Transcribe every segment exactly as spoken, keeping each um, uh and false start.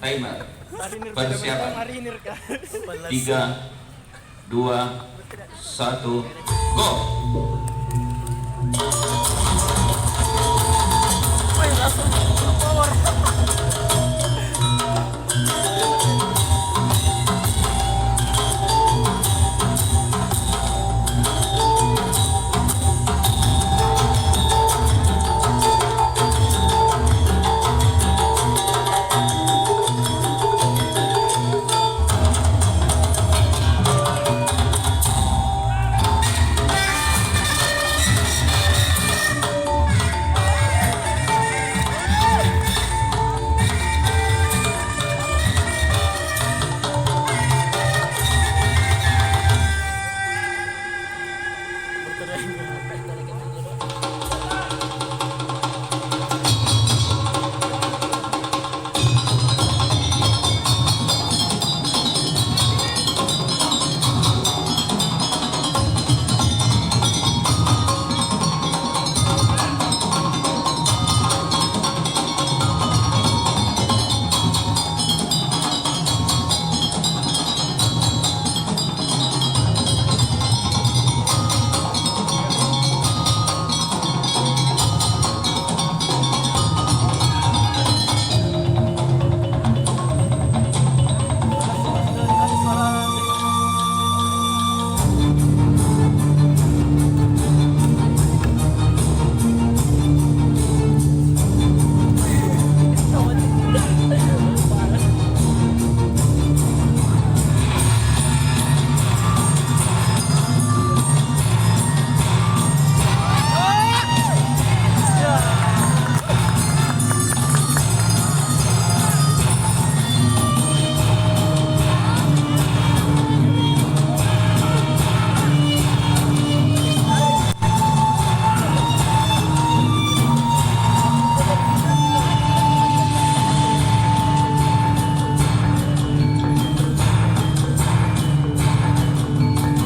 Timer. Persiapan. Tiga, dua, satu, go.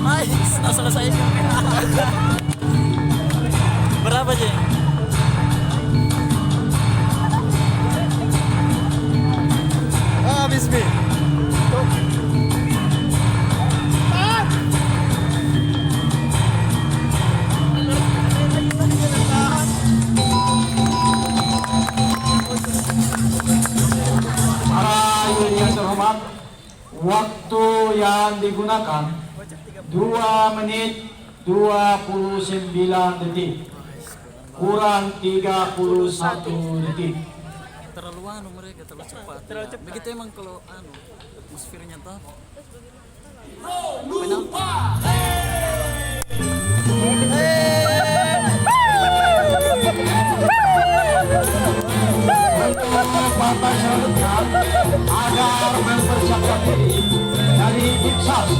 Nice, selesai. Berapa, Jeng? Habis, Mi. Para hadirin yang terhormat, waktu yang digunakan dua menit dua puluh sembilan detik, kurang tiga puluh satu detik. Terlalu anu mereka, terlalu cepat. Terlalu cepat. Begitu emang kalau anu, atmosfernya toh. Penalti. Untuk babak selanjutnya, agar mempersiapkan diri dari tim sus,